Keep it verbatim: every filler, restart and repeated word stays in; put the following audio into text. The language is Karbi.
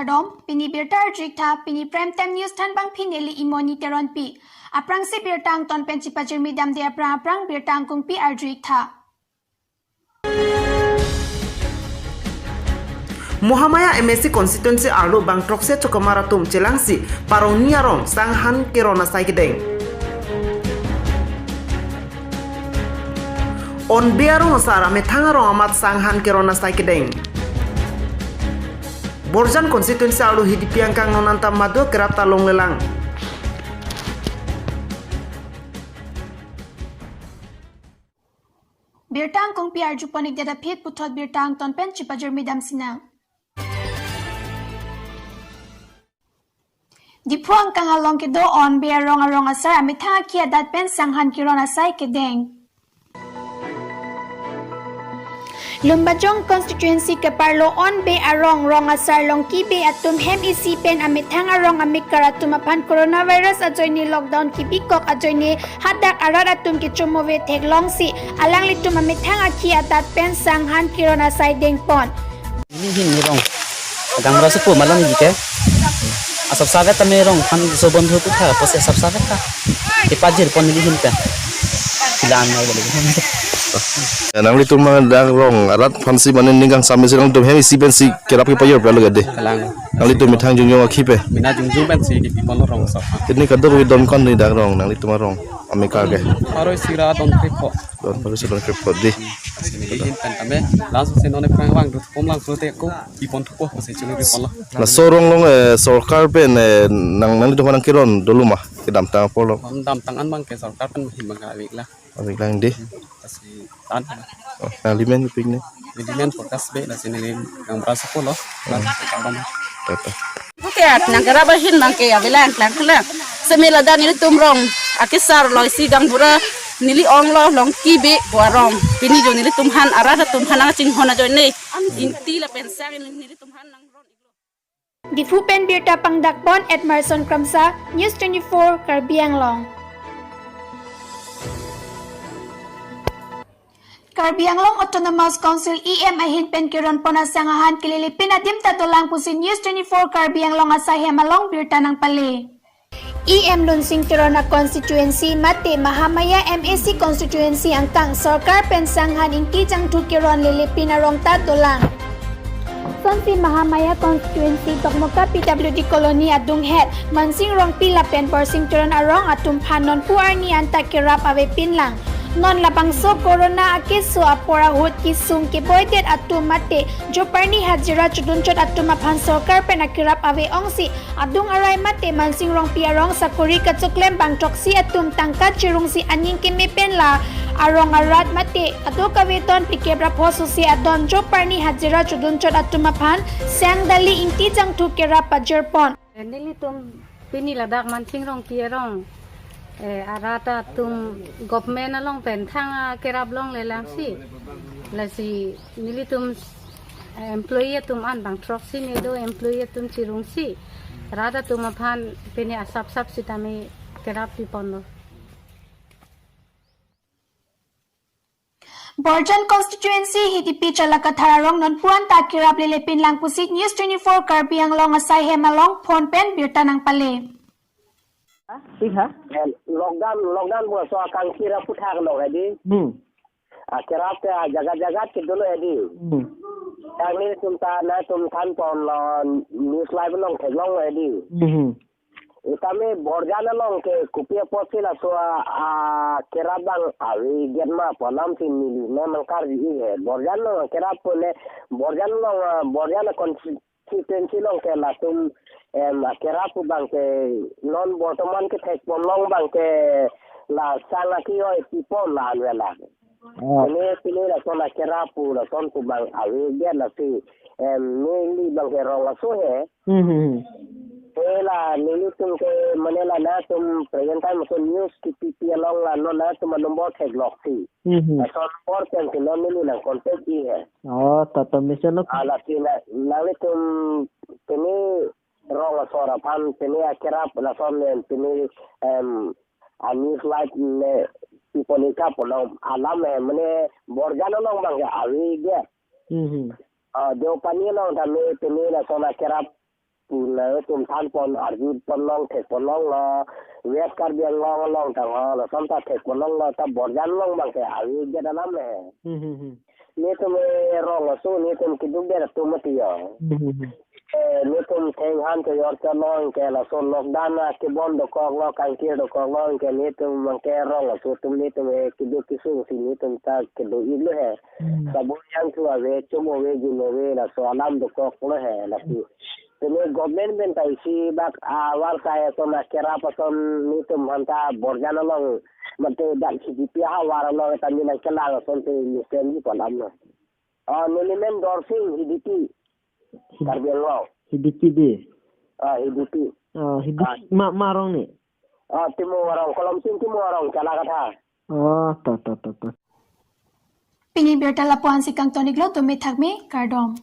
Kardom, pini birta arju-ik tha, pini Prime Time News thanbangphi neli Imoni Teronpi. Aphrangsi birta angton pen chipajirmi damde aphrang aphrang birta angkungpi arju-ik tha. Mahamaya M A C constituency arlo bang throksi chokamar atum chelangsi Parongni arong Sanghan Keron asai kedeng. Onbe arong asar amethang arong amat Sanghan Keron asai kedeng. Borjan constituency arlo Hidipi angkang non anta madu kerap ta longlelang. Birta angkungpi arjupon-ik det aphi puthot birta angton pen chipajirmi damsinang. Diphu angkang along kedo Onbe arong arong asar amethang akhi adat pen Sanghan Keron asai kedeng. Lumbajong constituency keparlo Onbe arong rong asar Longkibe atum hem isi pen amethang arong amekar atum aphan coronavirus ajoine lockdown kibikok ajoine hadak arat atum kechomove theklongsi alanglitum amethang akhi adat pen Sanghan Keron asai dengpon. Neli ahin arong. Agang mera supu malam ji ke. Asap savet tame arong aphan so bondhu putha apotsi asap savet ta. Kepajirpon neli ahin pen. Pilan mai balik. Ya, nanglitum ma dak rong arat aphansi mane ning kangsam isi nanglitum hem isi pensi kerap kepajir pelo gede. Kalang. Nanglitum methang jongjong akhi pen. Mena jongjong pensi kipiponlo rong asap. Ini kadokave don ko-an ni dak rong nanglitum arong amekar ke. Pharo isi ra don krepho. Don pharo isi don krepho dei. Neli ahin pen tame. Langsung si non ephrang vang dut pom langsung te ko. Ipon thupo, si chulu ipon lo. Laso arong along, eh, sorkar pen, eh, nang, nanglitum aphan nangkeron dolo ma, kedamtang apotlo. Kedamtang an abang ke sorkar pen hin abang kavik la. Kavik lang dei. Lasi tan. Oh, nangli men pik ne. Neli men Prakash Bey, lasi neli agang mera supu lo. Lasi kardom. Tata. Oke, nangkerap ahin abang ke avelang klang klang. Seme ladak nelitum rong akesar lo isi gaonbura neli onglo Longkibe pu arong. Pini jo nelitum aphan arat atum aphan nangchinghon ajoine. Ingti lapen sang nelitum aphan nangron-iklo. Diphu pen birta pangdakpon Edmardson Kramsa, News twenty-four Karbi Anglong. Karbi Anglong Autonomous Council E M ahin pen keronpon asang ahan kelelepin adim ta dolang pusi News twenty-four Karbi Anglong asai hem along birta nangpale. E M Lunsing Teron a constituency mate Mahamaya M A C constituency angkang sorkar pen Sanghan Ingti Jangthu Keron lelepin arong ta dolang. Sonsi Mahamaya constituency Dokmoka P W D colony adunghet Mansing Rongpi lapen Borsing Teron arong atum aphan nonpu arni anta kerap avepin lang. Non labangso corona akeso apor ahut kesung keboidet atum mate joparni hajira chodunchot atum aphan sorkar pen akerap ave ongsi adung arai mate Mansing Rongpi arong sakori kachoklem bang throksi atum tangka chirungsi aning keme pen la arong arat mate kadokave ton pikep rapho susi adon joparni hajira chodunchot atum aphan Sangdali Ingti Jangthu kerap pajirpon. Nelitum pini ladak Mansing Rongpi arong, eh, arat atum government along pen thang akerap longlelangsi. Lasi nelitum, eh, employee atum an bang throksi ne do, employee atum chirungsi. Rat atum aphan pini asap sap sitame kerap piponlo. Borjan constituency Hidipi Chalakathar arong nonpu anta kerap lelepin lang pusi News twenty-four Karbi Anglong asai hem along phone pen birta nangpale. Sih ha? Lockdown, lockdown bo so akang kira puthak lo hedi. Hmm. Akerap ke jagat-jagat ke dolo hedi. Hmm. Kami tumta na tum thanpon lo news live along theklong lo hedi. Hmm. Itame Borjan along ke kopi apotsi laso a, a, kerap abang ave get ma pu alam si neli ne nangkarju he. Borjan along kerap pu ne Borjan along, a, Borjan a constituency along ke latum, em, kerap pu abang ke non bortoman kethekpon along abang ke la sang aki oi tipon la anvela. Oh. Pini, pini lason akerap pu lason pu abang ave dia lasi, em, neli abang ke rong aso he. Hmm, hmm, hmm. He la nelitum ke mane la nangtum present time so news kipipi along la non nangtum a number theklongsi. Hmm, hmm. Lason number pen ke non neli nang contact-i he. Oh, tata mesen lo. Ah, lasi na, nanglitum pini rong asor aphan pini akerap lason pen pini, em, a news live ne pipon-ik tha pu along alam he mane Borjan along abang ke ave dia. Hmm, hmm. Ah, Deopani along tame pini lason akerap school na tum than pon arju pon long thek pon long lo. West Karbi Anglong along ta ho lo, sam ta thek pon long lo, ta borjan long bang ke avi jet alam le. Hmm, hmm, hmm. Netum e rong aso netum keduk det atum mati yo. Hmm, hmm, hmm. Eh, netum theng han to yor chalong ke laso lockdown na kebon dokok lo, kangkir dokok lo ke netum bang ke rong aso atum netum e keduk kesung si netum ta kedo-ik lo he. Hmm. Sabun yang thu ave, chom ave, jun ave, laso alam dokok lo he, lasi. Tumi government pen ta isi bak avar sai ason akerap ason netum aphan ta borjan along mate dak C P P ahavar along ta nang kelang ason te mesen ji palam na. Ah, neli men Dorsing Hidipi. Hid- Karbi Anglong. Hidipi de. Ah, Hidipi. Ah, Hidipi. Ah. Ma, ma arong ne? Ah, Timung arong, Kolomsing Timung arong, Chalakatha. Ah, ta, ta, ta, ta. Pini birta lapu-an si kangton-ik lo, tumi thakme, kardom.